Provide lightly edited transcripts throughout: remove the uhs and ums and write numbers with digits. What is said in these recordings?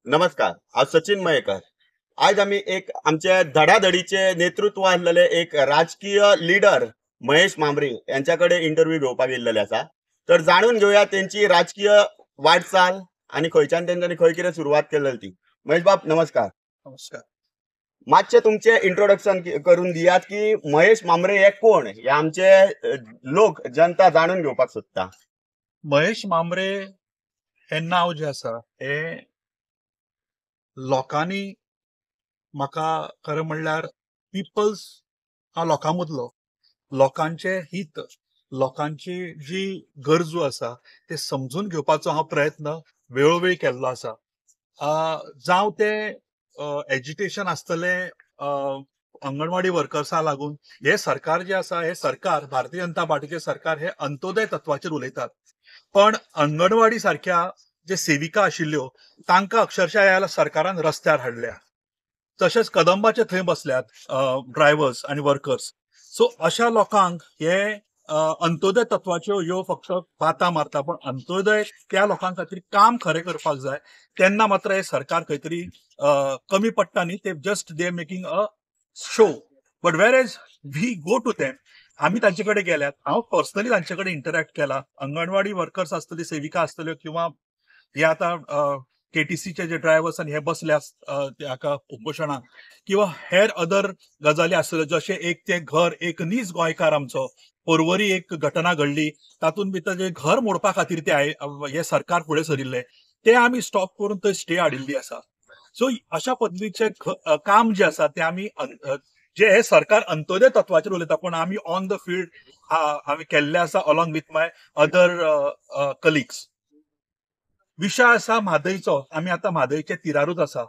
नमस्कार, हांव सचिन मयेकर. आयज आमी एक आमचे धडाधडीचे नेतृत्व आसलेले एक राजकीय लिडर महेश म्हांबरे यांच्या कडेन इंटरव्यू घेवपाक येयल्लेले आसा. तर जाणून घेवया तेंची राजकीय वाटचाल आनी खंयच्यान तेंच्यांनी खंय कितें सुरवात केलेली ती. महेश बाब नमस्कार. नमस्कार. मातशें तुमचें इंट्रोडक्शन करून दियात की महेश म्हांबरे हे कोण, हे आमचे लोक जनता जाणून घेवपाक सोदता. महेश म्हांबरे हे नांव जें आसा हें लोकांनी म्हाका खरें म्हणल्यार पिपल्स, हांव लोकां मदलो, लोकांचें हित, लोकांची जी गरजो आसा ते समजून घेवपाचो हांव प्रयत्न वेळोवेळी केल्लो आसा. जावं तें एज्युकेशन आसतलें अंगणवाडी वर्कर्सां लागून, हे सरकार जे आसा हे सरकार भारतीय जनता पार्टीचे सरकार हे अंत्योदय तत्वाचेर उलयतात, पण अंगणवाडी सारख्या जे सेविका आशिल्ल्यो तांकां अक्षरशः ह्या सरकारान रस्त्यार हाडल्या. तशेंच कदंबाचे थंय बसल्यात ड्रायव्हर्स आनी वर्कर्स. सो अशा लोकांक हे अंत्योदय तत्वाच्यो ह्यो फक्त बाता मारता, पण अंत्योदय त्या लोकां खातीर काम खरें करपाक जाय तेन्ना मात्र हे सरकार खंय तरी कमी पडटा न्ही. ते just they making a show, but whereas we go to them. आमी तांचे कडेन गेल्यात, हांव पर्सनली तांचे कडेन इंटरॅक्ट केला. अंगणवाडी वर्कर्स आसतली, सेविका आसतल्यो, किंवा हे आतां केटीसीचे जे ड्रायव्हर्स आनी हे बसले हाका उपोशणाक, किंवा हेर अदर गजाली आसतल्यो, जशें एक तें घर, एक नीज गोंयकार आमचो पोरवरी एक घटना घडली, तातूंत भितर जे घर मोडपा खातीर ते हे सरकार फुडें सरिल्लें ते आमी स्टॉप करून थंय स्टे हाडिल्ली आसा. सो अशा पद्दतीचें काम जें आसा तें आमी जे हे सरकार अंत्योदय तत्वाचेर उलयता, पूण आमी ऑन the field आमी केल्लें आसा along with my other colleagues. विशय आसा म्हादयचो. आमी आतां म्हादयच्या तिरारूच आसा.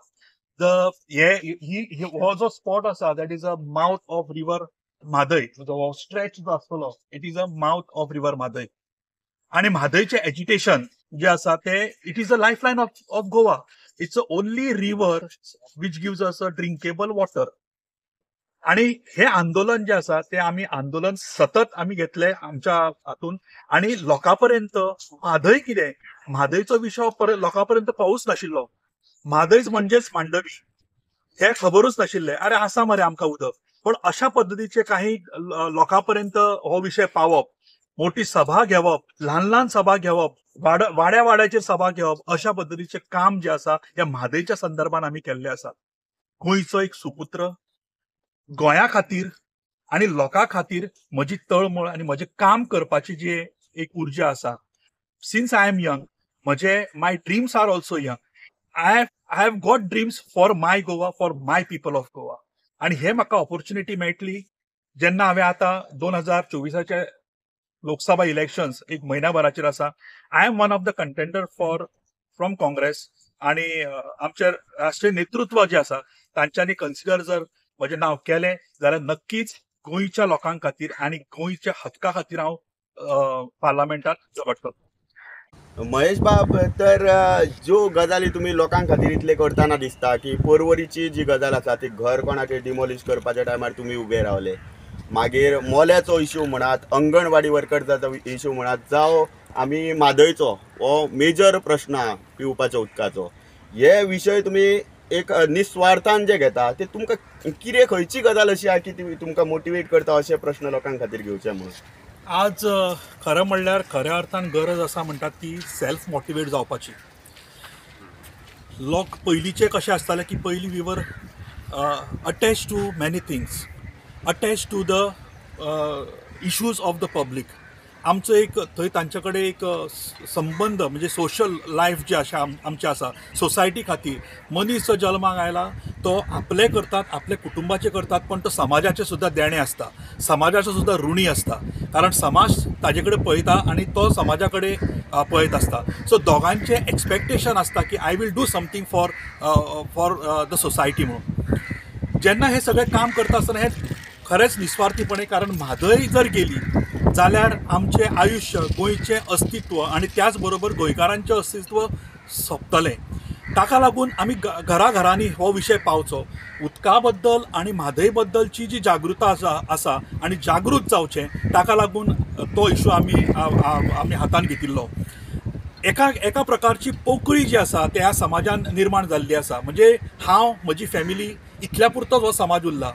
The हे हो जो स्पॉट आसा that is a mouth of river Mhadei, जो स्ट्रेच जो आसतलो it is a mouth of river Mhadei. आनी म्हादयचें एजिटेशन जें आसा तें it is a lifeline of Goa. It's a only river which gives us a drinkable water. आनी हे आंदोलन जें आसा तें आमी आंदोलन सतत आमी घेतलें आमच्या हातून, आनी लोकां पर्यंत म्हादय कितें, म्हादयचो विशय लोकां पर्यंत पावूच नाशिल्लो. म्हादयच म्हणजेच मांडवी हें खबरूच नाशिल्लें. अरे आसा मरे आमकां उदक, पण अशा पद्दतीचे काही लोकां पर्यंत हो विशय पावप, मोठी सभा घेवप, ल्हान ल्हान सभा घेवप, वाड्या वाड्याचेर सभा घेवप, अशा पद्दतीचें काम जें आसा ह्या म्हादयच्या संदर्भान आमी केल्लें आसा. गोंयचो एक सुपुत्र, गोंया खातीर आनी लोकां खातीर म्हजी तळमळ आनी म्हजें काम करपाची जी एक उर्जा आसा, सिन्स I am young, म्हजे my dreams are also young. I have got dreams for my Goa, for my people of Goa. आनी हे म्हाका ऑपॉर्च्युनिटी मेळटली जेन्ना हांवें आतां 2024 लोकसभा इलेक्शन्स एक म्हयन्याभराचेर आसा. I am one of the contender for from Congress. आनी आमचें राष्ट्रीय नेतृत्व जें आसा तांच्यांनी कन्सिडर जर म्हजें नांव केलें जाल्यार नक्कीच गोंयच्या लोकां खातीर आनी गोंयच्या हक्का खातीर हांव पार्लमेंटात झगडटलो. महेश बाब, तर ज्यो गजाली तुमी लोकां खातीर इतले करतना दिसता की पोरवरीची जी गजाल आसा ती घर कोणाचे डिमोलिश करपाच्या टायमार तुमी उबे रावले, मागीर मोल्याचो इश्यू म्हणात, अंगणवाडी वर्कर्साचो इश्यू म्हणात, जावं आमी म्हादयचो हो मेजर प्रश्न आहा पिवपाच्या उदकाचो, हे विशय तुमी एक निस्वार्थान जे घेता ते तुमकां कितें खंयची गजाल अशी आहा की ती तुमकां मोटिवेट करता अशे प्रश्न लोकां खातीर घेवचे म्हणून? आज खरें म्हणल्यार खऱ्या अर्थान गरज आसा म्हणटात ती सेल्फ मोटिवेट जावपाची. लोक पयलींचे कशें आसताले की पयलीं we were attach to many things, attach to the issues of the public. आमचो एक थंय तांचे कडेन एक संबंद, म्हणजे सोशल लायफ जें आसा आमचें आसा सोसायटी खातीर. मनीस जो जल्माक आयला तो आपलें करतात, आपल्या कुटुंबाचें करतात, पण तो समाजाचें सुद्दां देणें आसता, समाजाचो सुद्दां ऋणी आसता, कारण समाज ताजे कडेन पळयता आनी तो समाजा कडेन पळयत आसता. सो दोगांचें एक्सपेक्टेशन आसता की I will do something for for the society म्हणून. जेन्ना हें सगळें काम करता आसतना हें खरेंच निस्वार्थीपणे, कारण म्हादय जर गेली जाल्यार आमचें आयुश्य, गोंयचें अस्तित्व आनी त्याच बरोबर गोंयकारांचें अस्तित्व सोंपतलें. ताका लागून आमी घरा घरांनी हो विशय पावचो. उदका बद्दल आनी म्हादय बद्दलची जी जागृता आसा आनी जागृत जावचें, ताका लागून तो इशू आमी आमी हातान घेतिल्लो. एका एका प्रकारची पोकळी जी आसा ते ह्या समाजान निर्माण जाल्ली आसा. म्हणजे हांव, म्हजी फॅमिली इतल्या पुरतोच हो समाज उरला.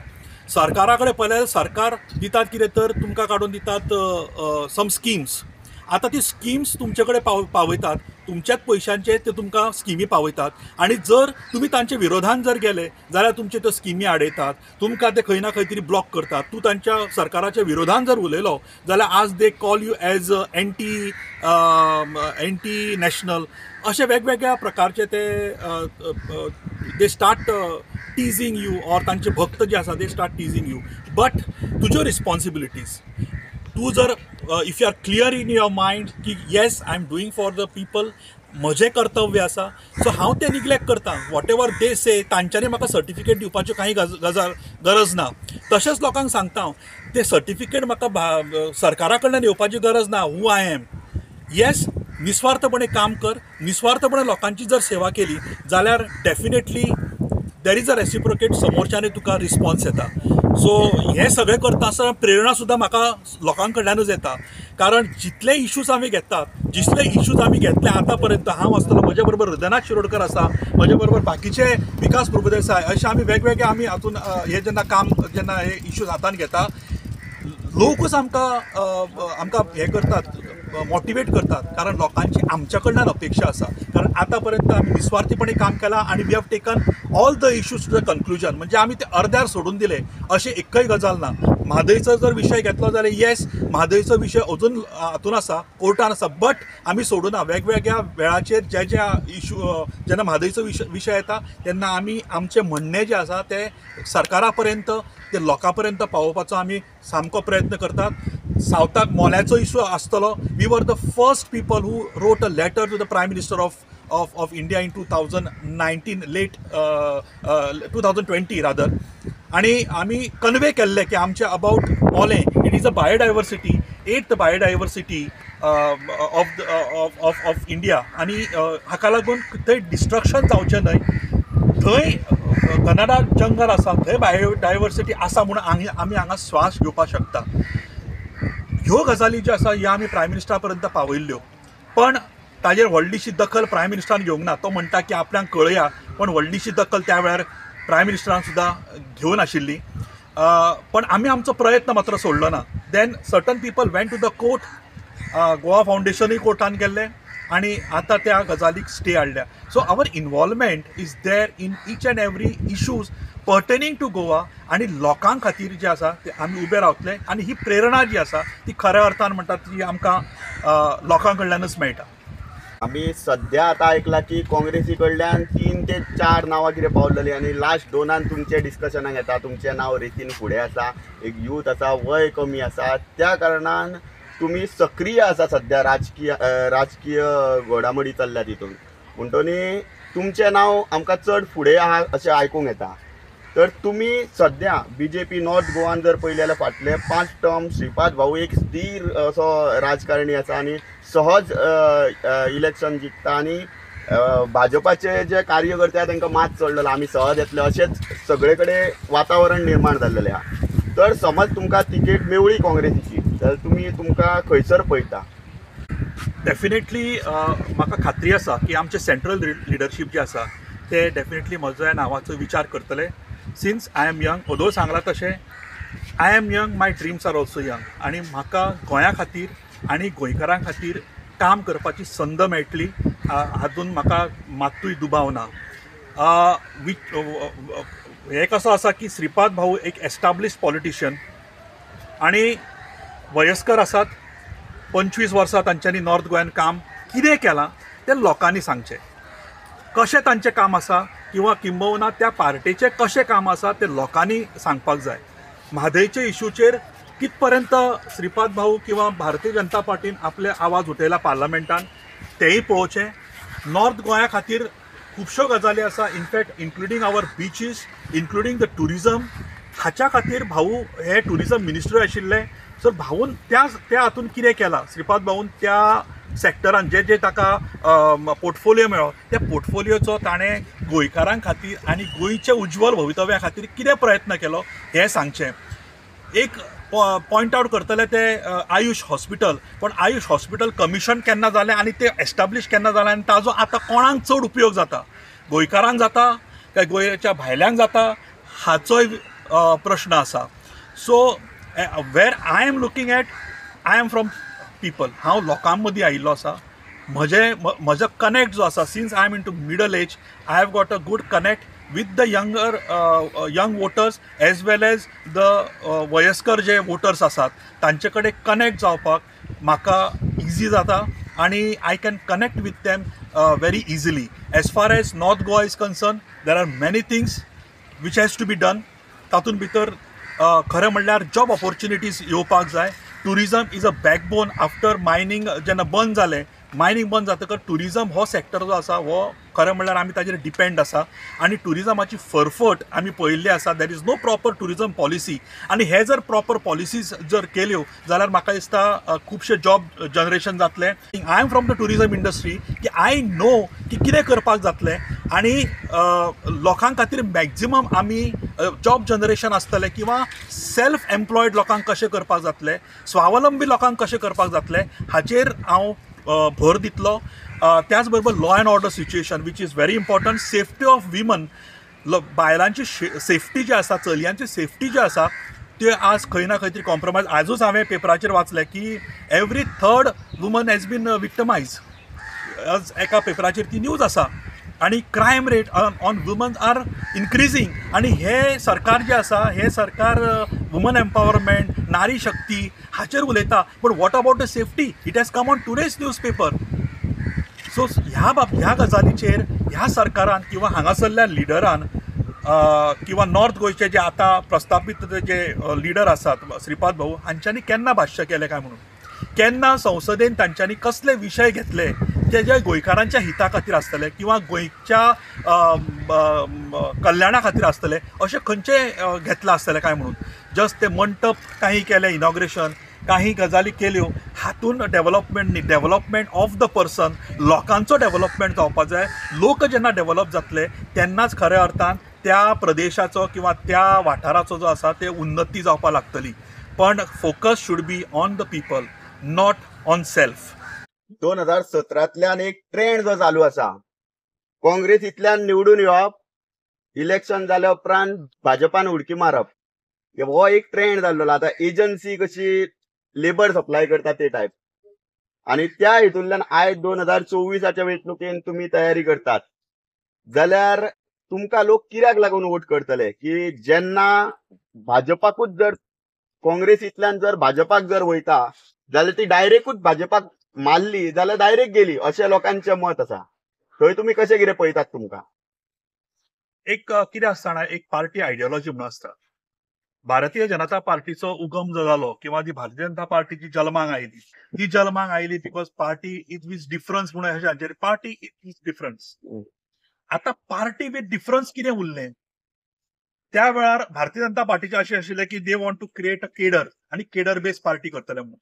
सरकारा कडेन पळयल्यार सरकार दितात कितें तर तुमकां काडून दितात सम स्किम्स. आतां ती स्किम्स तुमचे कडेन पावयतात, तुमच्याच पयशांचे ते तुमकां स्किमी पावयतात आनी जर तुमी तांच्या विरोधान जर गेले जाल्यार तुमचे त्यो स्किमी आडयतात, तुमकां ते खंय ना खंय तरी ब्लॉक करतात. तूं तांच्या सरकाराच्या विरोधान जर उलयलो जाल्यार आज they call you as anti national, अशे वेगवेगळ्या प्रकारचे ते they start teasing you or तांचे भक्त जे आसा they start teasing you. But तुज्यो रिस्पॉन्सिबिलिटीज तूं जर if you are clear in your mind की yes I am doing for the people, म्हजें कर्तव्य आसा, सो हांव तें निग्लेक्ट करता. What ever दे से, तांच्यांनी म्हाका सर्टिफिकेट दिवपाच्यो कांय गजाल गरज ना. तशेंच लोकांक सांगता हांव, तें सर्टिफिकेट म्हाका सरकारा कडल्यान येवपाची गरज ना. हू I am, yes, निस्वार्थपणे काम कर, निस्वार्थपणे लोकांची जर सेवा केली जाल्यार definitely there is a reciprocate, समोरच्यानी तुका रिस्पॉन्स येता. सो हें सगळें करता आसतना प्रेरणा सुद्दां म्हाका लोकां कडल्यानूच येता, कारण जितले इशूज आमी घेतात, जितले इशूज आमी घेतले आतां पर्यंत, हांव आसतलो, म्हजे बरोबर हृदयनाथ शिरोडकर आसा, म्हजे बरोबर बाकीचे विकास प्रभुदेसाय, अशे आमी वेगवेगळे आमी हातून हे जेन्ना काम जेन्ना हे इशूज हातान घेता, लोकूच आमकां आमकां हें करतात, मोटिवेट करतात, कारण लोकांची आमच्या कडल्यान अपेक्षा आसा. कारण आतां पर्यंत आमी निस्वार्थीपणे काम केलां आनी we have taken all the issues to the conclusion. म्हणजे आमी ते अर्द्यार सोडून दिले अशें एकय गजाल ना. म्हादयचो जर विशय घेतलो जाल्यार येस, म्हादयचो विशय अजून हातून आसा, कोर्टान आसा, बट आमी सोडूना. वेगवेगळ्या वेळाचेर जे जे इशू जेन्ना म्हादयचो विशय येता तेन्ना आमी आमचें म्हणणें जें आसा तें सरकारा पर्यंत, ते लोकां पर्यंत पावोवपाचो आमी सामको प्रयत्न करतात. सावथाक मोल्याचो इशू आसतलो, we were the first people who wrote a letter to the prime minister of India in 2019, late 2020 rather, आनी आमी कन्वे केल्लें की आमचें about Mollem, it is a biodiversity, eighth biodiversity of India, आनी हाका लागून थंय डिस्ट्रक्शन जावचें न्हय. थंय कनाडा जंगल आसा, थंय बायोडायवर्सिटी आसा म्हणून आमी हांगा श्वास घेवपाक शकता. ह्यो गजाली ज्यो आसा ह्यो आमी प्रायम मिनिस्टरा पर्यंत पावयल्ल्यो, पण ताजेर व्हडलीशी दखल प्रायम मिनिस्टरान घेवंक ना. तो म्हणटा की आपल्याक कळया, पण व्हडलीशी दखल त्या वेळार प्रायम मिनिस्टरान सुद्दां घेवन आशिल्ली. पण आमी आमचो प्रयत्न मात्र सोडलो ना. Then certain people went to the court, Goa फावंडेशनूय कोर्टान गेल्लें आनी आतां त्या गजालीक स्टे हाडल्या. So our involvement is there in each and every issues pertaining to Goa, आनी लोकां खातीर जे आसा ते आमी उबे रावतले आनी ही प्रेरणा जी आसा ती खऱ्या अर्थान म्हणटा ती आमकां लोकां कडल्यानूच मेळटा. आमी सद्या आतां आयकलां की काँग्रेसी कडल्यान 3 ते 4 नांवां कितें पावलेलीं आनी लास्ट 2 तुमचे डिस्कशनाक येता, तुमचें नांव रेसीन फुडें आसा, एक यूथ आसा, वय कमी आसा, त्या कारणान तुमी सक्रीय आसा सद्या राजकीय घडामोडी चल्ल्या तितून, म्हणटनी तुमचें नांव आमकां चड फुडें आहा अशें आयकूंक येता. तर तुमी सद्या बीजेपी नॉर्थ गोवान जर पळयलें जाल्यार फाटले 5 टर्म श्रीपाद भाऊ एक स्थीर असो राजकारणी आसा आनी सहज इलेक्शन जिखता आनी भाजपाचे जे कार्यकर्ते आसा तांकां मात चडलेलो, आमी सहज येतले अशेंच सगळे कडेन वातावरण निर्माण जाल्लेलें आहा. तर समज तुमकां तिकेट मेवळी काँग्रेसीची तर तुमी तुमकां खंयसर पळयता? डेफिनेटली म्हाका खात्री आसा की आमचें सेंट्रल लिडरशीप जें आसा ते डेफिनेटली म्हज्या नांवाचो विचार करतले. सिन्स I am young, अदोळ सांगलां तशें, I am young, my dreams are also young, आनी म्हाका गोंया खातीर आनी गोंयकारां खातीर काम करपाची संद मेळटली हातूंत म्हाका मात्तूय दुबाव ना. हें कसो आसा की श्रीपाद भाऊ एक एस्टाब्लिश पॉलिटिशियन आनी वयस्कर आसात. 25 वर्सां तांच्यांनी नॉर्थ गोंयान काम कितें केलां तें लोकांनी सांगचें, कशें तांचें काम आसा किंवा किंबहुना त्या पार्टेचें कशें काम आसा तें लोकांनी सांगपाक जाय. म्हादयचे इशूचेर कितपर्यंत श्रीपाद भाऊ किंवा भारतीय जनता पार्टीन आपले आवाज उठयला पार्लमेंटान तेंय पळोवचें. नॉर्थ गोंया खातीर खुबश्यो गजाली आसा, in fact including our beaches, including the tourism, हाच्या खातीर भाऊ हे ट्युरिजम मिनिस्टर आशिल्ले. सो भाऊन त्या त्या हातून कितें केलां, श्रीपाद भाऊन त्या सेक्टरान जे जे ताका पोर्टफोलियो मेळ्ळो त्या पोर्टफोलियोचो ताणें गोंयकारां खातीर आनी गोंयच्या उज्ज्वल भवितव्या खातीर कितें प्रयत्न केलो हें सांगचें. एक पॉयंट आवट करतले ते आयुष हॉस्पिटल, पण आयुष हॉस्पिटल कमिशन केन्ना जालें आनी ते एस्टाब्लीश केन्ना जालें आनी ताजो आतां कोणाक चड उपयोग जाता, गोंयकारांक जाता काय गोंयच्या भायल्यांक जाता, हाचोय प्रश्न आसा. So where I am looking at, I am from people, हांव लोकां मदीं आयिल्लो आसा. म्हजो कनेक्ट जो आसा, since I am into middle age, I have got a good connect with the younger young voters as well as the वयस्कर जे voters आसात तांचे कडेन कनेक्ट जावपाक म्हाका इजी जाता आनी I can connect with them very easily. As far as North Goa is concern, there are many things which has to be done. तातूंत भितर खरें म्हणल्यार जॉब ऑपॉर्च्युनिटीज येवपाक जाय. Tourism is a backbone. After mining जेन्ना बंद जालें, mining बंद जातकच टुरिजम हो सेक्टर जो आसा हो खरें म्हणल्यार आमी ताजेर डिपेंड आसा आनी टुरिजमाची फरफट आमी पळयल्ली आसा. There is no proper tourism policy आनी हे जर प्रॉपर पॉलिसीज जर केल्यो जाल्यार म्हाका दिसता खुबशे जॉब जनरेशन जातलें. I am from the tourism industry की I know की कितें करपाक जातलें आनी लोकां खातीर मॅक्झिमम आमी जॉब जनरेशन आसतलें किंवा सेल्फ एम्प्लॉयड लोकांक कशें करपाक जातलें, स्वावलंबी लोकांक कशें करपाक जातलें हाचेर हांव भर दितलो. त्याच बरोबर law and order situation which is very important, safety of women, बायलांची सेफ्टी जी आसा, चलयांची सेफ्टी जी आसा त्यो आज खंय ना खंय तरी कॉम्प्रोमायज. आजूच हांवें पेपराचेर वाचलें की every third woman has been victimise, आज एका पेपराचेर ती न्यूज आसा. आनी crime rate on woman are increasing आनी हे सरकार जें आसा हें सरकार वुमन एम्पावरमेंट, नारी शक्ती हाचेर उलयता, but what about the safety? It has come on today's newspaper. So ह्या गजालीचेर ह्या सरकारान किंवा हांगासरल्या लिडरान किंवा नॉर्थ गोंयचे जे आतां प्रस्तापीत जे लिडर आसात श्रीपाद भाऊ हांच्यांनी केन्ना भाश्य केलें काय म्हणून, केन्ना संसदेन तांच्यांनी कसले विशय घेतले ते जे गोंयकारांच्या हिता खातीर आसतले किंवा गोंयच्या कल्याणा खातीर आसतले अशें खंयचे घेतलां आसतलें काय म्हणून. जस्ट ते मंटप काही केलें, इनॉग्रेशन काही गजाली केल्यो, हातून डेवलपमेंट न्ही, डेवलपमेंट ऑफ the person, लोकांचो डेवलपमेंट जावपाक जाय. लोक जेन्ना डेवलप जातले तेन्नाच खऱ्या अर्थान त्या प्रदेशाचो किंवा त्या वाठाराचो जो आसा ते उन्नती जावपाक लागतली. पण focus should be on the people, not on self. 2017तल्यान एक ट्रेंड जो चालू आसा, काँग्रेसींतल्यान निवडून येवप, इलेक्शन जाल्या उपरांत भाजपान उडकी मारप, हो एक ट्रेंड जाल्लो. आतां एजन्सी कशी लेबर सप्लाय करता ते टायप, आनी त्या हितूंतल्यान आयज 2024 वेंचणुकेन तुमी तयारी करतात जाल्यार तुमकां लोक कित्याक लागून वोट करतले? की जेन्ना भाजपाकूच जर काँग्रेसींतल्यान जर भाजपाक जर वयता जाल्यार ती डायरेक्टूच भाजपाक मारली जाल्यार डायरेक्ट गेली अशें लोकांचें मत आसा. थंय तुमी कशें कितें पळयतात? तुमकां एक कितें आसता, एक पार्टी आयडियोलॉजी म्हणून आसता. भारतीय जनता पार्टीचो उगम जो जालो किंवा जी भारतीय जनता पार्टी जी जल्माक आयली ती जल्माक आयली because party is with difference म्हणून अशें हांचेर, पार्टी is with difference. आतां पार्टी विथ डिफरन्स कितें उरलें त्या वेळार भारतीय जनता पार्टीचें अशें आशिल्लें की they want to create a cadre आनी केडर बेस्ड पार्टी करतले म्हणून.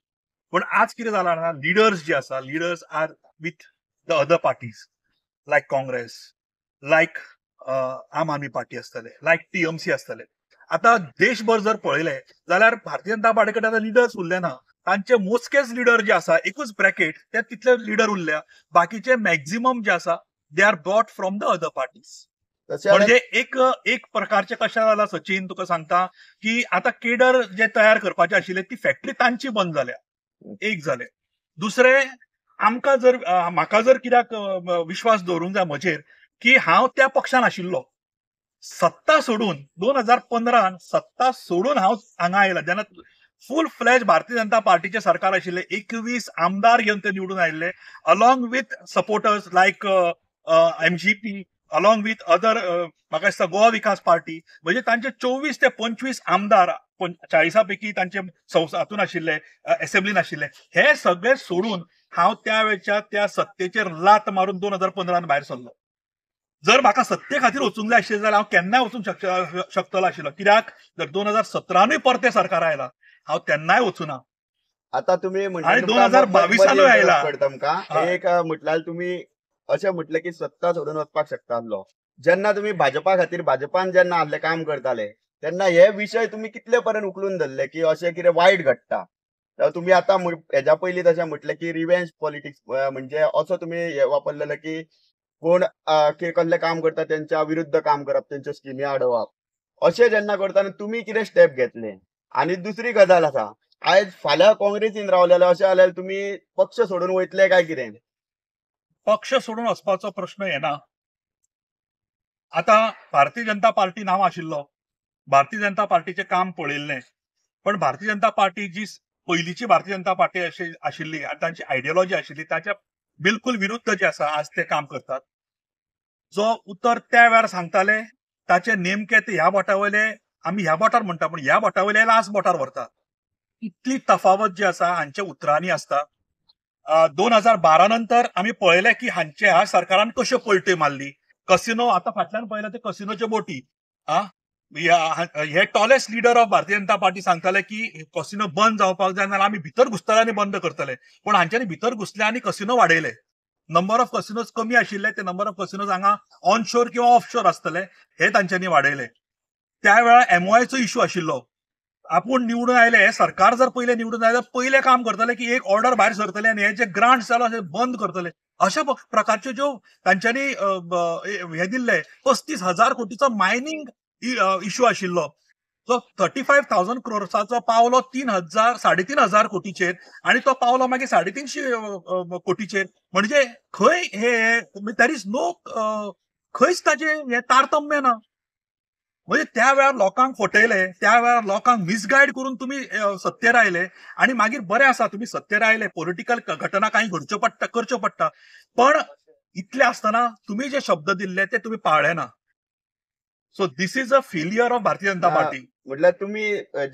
पूण आज कितें जालां ना, लिडर्स जे आसा, leaders are with the other parties like Congress, like Aam Aadmi Party आसतले, लायक टीएमसी आसतले. आतां देशभर जर पळयलें जाल्यार भारतीय जनता पार्टी कडेन आतां लिडर्स उरले ना, तांचे मोजकेच लिडर जे आसा, एकूच ब्रॅकेट ते तितले लिडर उरल्या, बाकीचे मॅक्झिमम जे आसा they are brought from the other parties. म्हणजे एक एक प्रकारचे कशें जालां सचिन, तुका सांगता की आतां केडर जे तयार करपाचे आशिल्ले ती फॅक्टरी तांची बंद जाल्या, एक जालें. दुसरें, आमकां जर म्हाका जर कित्याक विश्वास दवरूंक जाय म्हजेर की हांव त्या पक्षान आशिल्लो, सत्ता सोडून 2015 सत्ता सोडून हांव हांगा आयला जेन्ना फूल फ्लॅज भारतीय जनता पार्टीचे सरकार आशिल्ले, 21 आमदार घेवन ते निवडून आयिल्ले, along with supporters like MGP, along with other म्हाका दिसता गोवा विकास पार्टी, म्हणजे तांचे 24 ते 25 आमदार 40 पैकी तांचे हातून आशिल्ले, एसेंब्लीन आशिल्ले. हे सगळे सोडून हांव त्या वेळच्या त्या सत्तेचेर लात मारून 2015 भायर सरलो. जर म्हाका सत्ते खातीर वचूंक जाय आशिल्लें जाल्यार हांव केन्नाय वचूंक शकतलो आशिल्लो, कित्याक जर 2017 परतें सरकार आयलां हांव तेन्नाय वचूना. आतां तुमी 2022 आयला एक म्हटल्यार तुमी अशें म्हटलें की सत्ता सोडून वचपाक शकता आसलो. जेन्ना तुमी भाजपा खातीर, भाजपान जेन्ना आसले काम करताले तेन्ना हे विशय तुमी कितले पर्यंत उखलून धरले की अशें कितें वायट घडटा? तुमी आतां हेज्या पयलीं तशें म्हटलें की रिवेंज पॉलिटिक्स, म्हणजे असो तुमी हे वापरलेलो की कोण कसलें काम करता तेंच्या विरुद्ध काम करप, तेंच्यो स्किमी आडोवप, अशें जेन्ना करतना तुमी कितें स्टेप घेतले? आनी दुसरी गजाल आसा, आयज फाल्यां काँग्रेसीन रावले जाल्यार अशें जाल्यार तुमी पक्ष सोडून वयतले काय कितें? पक्ष सोडून वचपाचो प्रश्न येना. आतां भारतीय जनता पार्टी नांव आशिल्लो, भारतीय जनता पार्टीचें काम पळयल्लें, पण भारतीय जनता पार्टी जी पयलींची भारतीय जनता पार्टी आशिल्ली आनी तांची आयडियोलॉजी आशिल्ली ताच्या बिलकुल विरुद्ध जे आसा आज ते काम करतात. जो उतर त्या वेळार सांगताले ताचे नेमके ते ह्या बोटा वयले, आमी ह्या बोटार म्हणटा पूण ह्या बोटा वयले लास्ट बोटार व्हरतात. इतली तफावत जी आसा हांच्या उतरांनी आसता. 2012 नंतर आमी पळयलें की हांचे ह्या सरकारान कश्यो पलट्यो मारली. कसिनो आतां फाटल्यान पळयलें ते कसिनोच्यो बोटी, हे tallest leader of Bharatiya Janata Party सांगताले की कसिनो बंद जावपाक जाय, नाजाल्यार आमी भितर घुसतले आनी बंद करतले. पूण हांच्यांनी भितर घुसले आनी कसिनो वाडयले. नंबर ऑफ कसिनोज कमी आशिल्ले, ते नंबर ऑफ कसिनोज हांगा ऑनशोर किंवा ऑफशोर आसतले हे तांच्यांनी वाडयले. त्या वेळार MOI चो इशू आशिल्लो. आपूण निवडून आयले, हे सरकार जर पयले निवडून आयले पयलें काम करतले की एक ऑर्डर भायर सरतले आनी हे जे ग्रांट जालो ते बंद करतले. अशा प्रकारच्यो ज्यो तांच्यांनी हे दिल्ले 35,000 कोटीचो मायनींग इशू आशिल्लो, जो 35,000 क्रोर्साचो पावलो 3,000 3,500 कोटीचेर आनी तो पावलो मागीर 350 कोटीचेर. म्हणजे खंय हे there is no, खंयच ताजें हें तारतम्य ना. म्हणजे त्या वेळार लोकांक फटयले, त्या वेळार लोकांक मिसगायड करून तुमी सत्तेर आयले आनी मागीर बरें आसा तुमी सत्तेर आयले, पॉलिटिकल घटना कांय घडच्यो पडटा, करच्यो पडटा, पण इतलें आसतना तुमी जे शब्द दिल्ले ते तुमी पाळ्ळे ना. So this is a failure of Bharatiya Janata Party. म्हटल्यार तुमी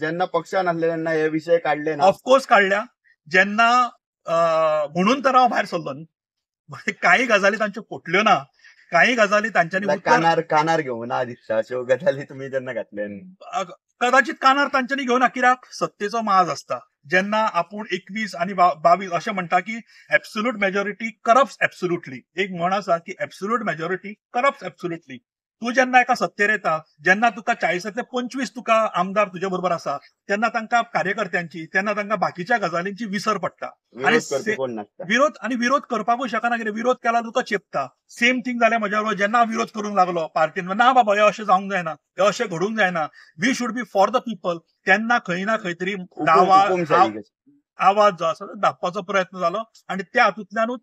जेन्ना पक्षान आसले तेन्ना हे विशय काडले ना? ऑफकोर्स काडल्या. जेन्ना म्हणून तर हांव भायर सरलो न्ही. म्हणजे कांय गजाली तांच्यो पटल्यो ना, कांय गजाली तांच्यांनी कानार घेवना ना दिसता अश्यो गजाली तुमी जेन्ना घातले, कदाचित कानार तांच्यांनी घेवना, कित्याक सत्तेचो माज आसता. जेन्ना आपूण 21 आनी 22 अशें म्हणटा की एब्सोल्यूट मेजॉरिटी करप्स एब्सोल्युटली, एक म्हण आसा की एब्सोल्यूट मेजॉरिटी करप्स एब्सोल्युटली. तूं जेन्ना एका सत्तेर येता, जेन्ना तुका 40 25 तुका आमदार तुजे बरोबर आसा, तेन्ना तांकां कार्यकर्त्यांची, तेन्ना तांकां बाकीच्या गजालींची विसर पडटा आनी विरोध करपाकूय शकना, कितें विरोध केला तुका चेपता. सेम थींग जालें म्हज्या बरोबर. जेन्ना विरोध करूंक लागलो पार्टीन, ना बाबा हे अशें जावंक जायना, हे अशें घडूंक जायना, we should be for the people, तेन्ना खंय ना खंय तरी आवाज जो आसा दाबपाचो प्रयत्न जालो आनी त्या हातूंतल्यानूच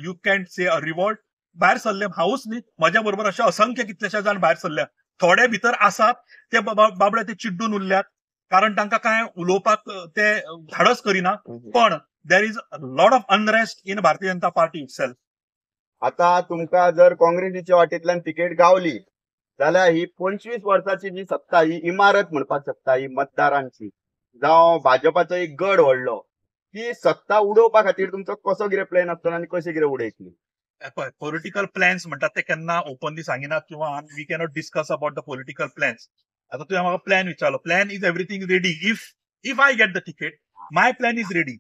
you can say a revolt भायर सरले. हांवूच न्ही, म्हज्या बरोबर अशे असंख्य कितलेशे जाण भायर सरल्या. थोडे भितर आसात ते बाबडे ते चिड्डून उरल्यात, कारण तांकां कांय उलोवपाक ते धाडस करिना. पण there is a lot of unrest in Bharatiya Janata Party itself. आता तुमकां जर काँग्रेसीच्या वाटेंतल्यान तिकेट गावली जाल्यार ही 25 वर्साची जी सत्ता, ही इमारत म्हणपाक शकता, ही मतदारांची जावं भाजपाचो एक गड व्हडलो, ती सत्ता उडोवपा खातीर तुमचो कसो कितें प्लॅन आसतलो आनी कशें कितें उडयतली? पॉलिटिकल प्लॅन्स म्हणटात ते केन्ना ओपनली सांगिनात किंवा we cannot discuss about the political plans. आतां तुवें म्हाका प्लॅन विचारलो, plan is everything ready. If I get the ticket, my plan is ready.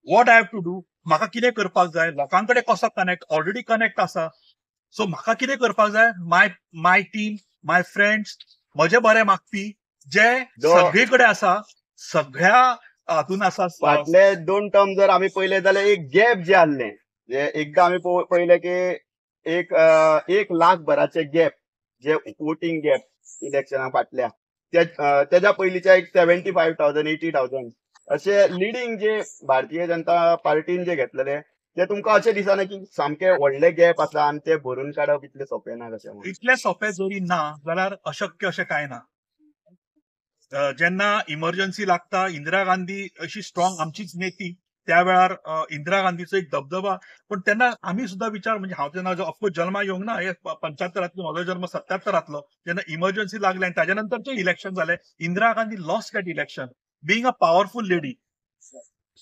What I have to do, म्हाका कितें करपाक जाय, लोकां कडेन कसो कनेक्ट, ऑलरेडी कनेक्ट आसा, सो म्हाका कितें करपाक जाय, my team, my friends, म्हजे बरे मागपी जे सगळे कडेन आसा, सगळ्या हातून आसा. फाटले 2 टर्म जर आमी पळयले जाल्यार एक गॅप जे आसलें, एकदा आमी पळयलें की 1 लाख भराचे गॅप, जे वोटींग गॅप इलेक्शना फाटल्या, तेज्या पयलींच्या एक 75,000 80,000 अशे लिडींग जे भारतीय जनता पार्टीन जे घेतलेले, ते तुमकां अशें दिसना की सामके व्हडले गॅप आसा आनी ते भरून काडप इतलें सोंपें ना? कशें इतलें सोंपें जरी ना जाल्यार अशक्य अशें कांय ना. जेन्ना इमर्जन्सी लागता, इंदिरा गांधी अशी स्ट्रॉंग आमचीच नेती, त्या वेळार इंदिरा गांधीचो एक दबदबा, पण तेन्ना आमी सुद्दां विचार, म्हणजे हांव तेन्ना ऑफकोर्स जल्मा येवंक ना, हे 75 म्हजो जल्म 77 जेन्ना इमर्जन्सी लागले आनी ताज्या नंतरचें इलेक्शन जालें, Indira Gandhi lost that election being a powerful lady.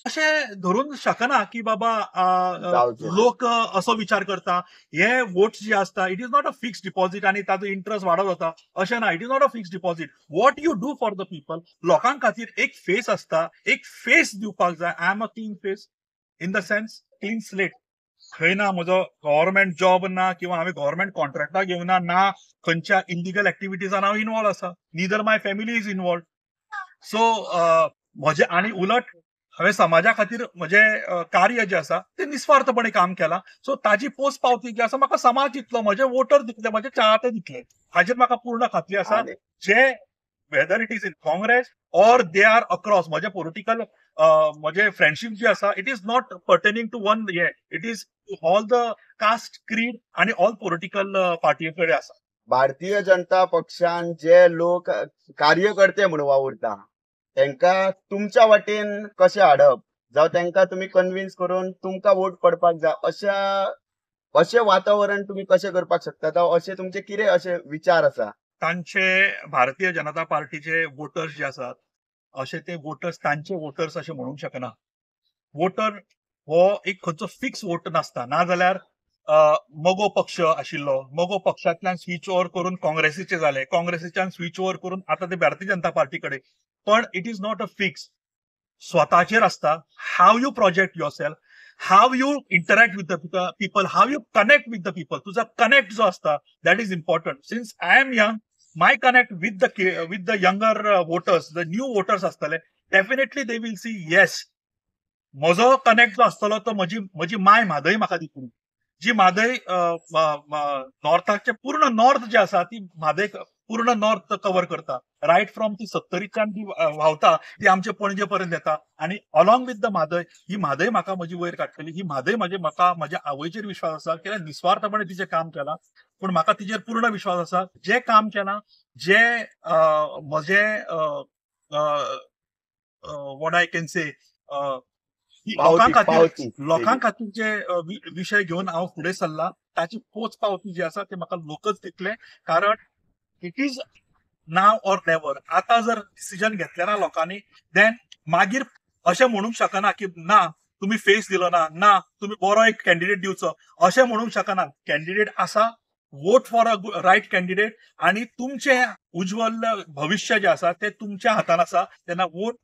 अशें धरून शकना की बाबा लोक असो विचार करता, हे वोट्स जे आसता it is not a fix deposit आनी ताजो इंट्रस्ट वाडत वता अशें ना. It is not a fix deposit. What you do for the people, लोकां खातीर एक फेस आसता, एक फेस दिवपाक जाय. I am a clean face in the sense clean slate. खंय ना म्हजो गव्हर्मेंट जॉब ना किंवा हांवें गव्हर्मेंट कॉन्ट्रॅक्टां घेवना, ना खंयच्या इलिगल एक्टिविटीजान हांव इनवॉल्व आसा. Neither my family is involved. So म्हजें आनी उलट हांवें समाजा खातीर म्हजें कार्य जें आसा तें निस्वार्थपणे काम केलां. सो ताजी पोच पावती जी आसा म्हाका समाज दितलो, म्हजे वोटर दितले, म्हजे चाहते दितले, हाजेर म्हाका पूर्ण खात्री आसा. जे whether it is in Congress or they are across म्हजे पॉलिटिकल म्हजे फ्रेंडशीप जी आसा, it is not pertaining to one हे, it is all the caste, creed आणि ऑल पॉलिटिकल पार्टी कडेन आसा. भारतीय जनता पक्षान जे लोक कार्यकर्ते म्हणून वावुरता तांकां तुमच्या वाटेन कशें हाडप, जावं तांकां तुमी कन्विन्स करून तुमकां वोट पडपाक जाय अशा अशें वातावरण तुमी कशें करपाक शकता, जावं अशें तुमचे कितें अशे विचार आसा? तांचे भारतीय जनता पार्टीचे वोटर्स जे आसात अशे ते वोटर्स तांचे वोटर्स अशें म्हणूंक शकना. वोटर हो एक खंयचो फिक्स वोट नासता. नाजाल्यार मगो पक्ष आशिल्लो, मगो पक्षांतल्यान स्विच ओवर करून काँग्रेसीचे जाले, काँग्रेसीच्यान स्विच ओवर करून आतां ते भारतीय जनता पार्टी कडेन. पण it is not a fix, स्वताचेर आसता how you project yourself, how you interact with the people, how you connect with the people. तुजो कनेक्ट जो आसता that is important. Since I am young, my connect with the younger voters, the new voters आसतले, definitely they will see yes. म्हजो connect जो आसतलो तो म्हजी म्हजी माय म्हादय म्हाका दितली, जी म्हादय नॉर्थाचे पूर्ण नॉर्थ जे आसा ती म्हादय पूर्ण नॉर्थ कवर करता. रायट फ्रॉम ती सत्तरीच्यान ती व्हांवता ती आमचे पणजे पर्यंत येता आनी अलॉंग विथ the Mhadei, ही म्हादय म्हाका म्हजी वयर काडटली. ही म्हादय म्हजे म्हाका म्हज्या आवयचेर विश्वास आसा, कित्याक निस्वार्थपणे तिचें काम केलां, पूण म्हाका तिचेर पूर्ण विश्वास आसा. जें काम केलां, जे म्हजें what I can say लोकां खातीर, लोकां खातीर जे विशय घेवन हांव फुडें सरला ताची पोच पावती जी आसा ती म्हाका लोकच दितले. कारण it is now or never. आतां जर डिसिजन घेतलें ना लोकांनी, देन मागीर अशें म्हणूंक शकना की ना तुमी फेस दिलो ना, ना तुमी बरो एक कॅन्डिडेट दिवचो अशें म्हणूंक शकना. कॅन्डिडेट आसा, vote for a right candidate आनी तुमचें उज्ज्वल भविश्य जें आसा तें तुमच्या हातान आसा. तेन्ना vote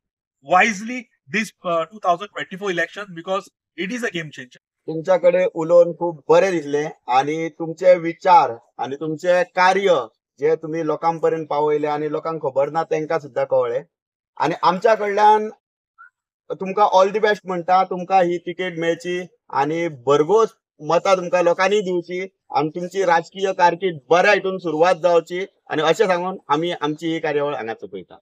wisely this 2024 election because it is a game changer. तुमच्या कडेन उलोवन खूब बरें दिसलें आनी तुमचे विचार आनी तुमचे कार्य जे तुमी लोकां पर्यंत पावयले आनी लोकांक खबर ना तांकां सुद्दां कळ्ळें. आनी आमच्या कडल्यान तुमकां ऑल the best म्हणटा. तुमकां ही तिकेट मेळची आनी भरघोस मतां तुमकां लोकांनी दिवची आनी तुमची राजकीय कारकीर्द बऱ्या हितून सुरवात जावची आनी अशें सांगून आमी आमची ही कार्यावळ हांगा सोंपयता.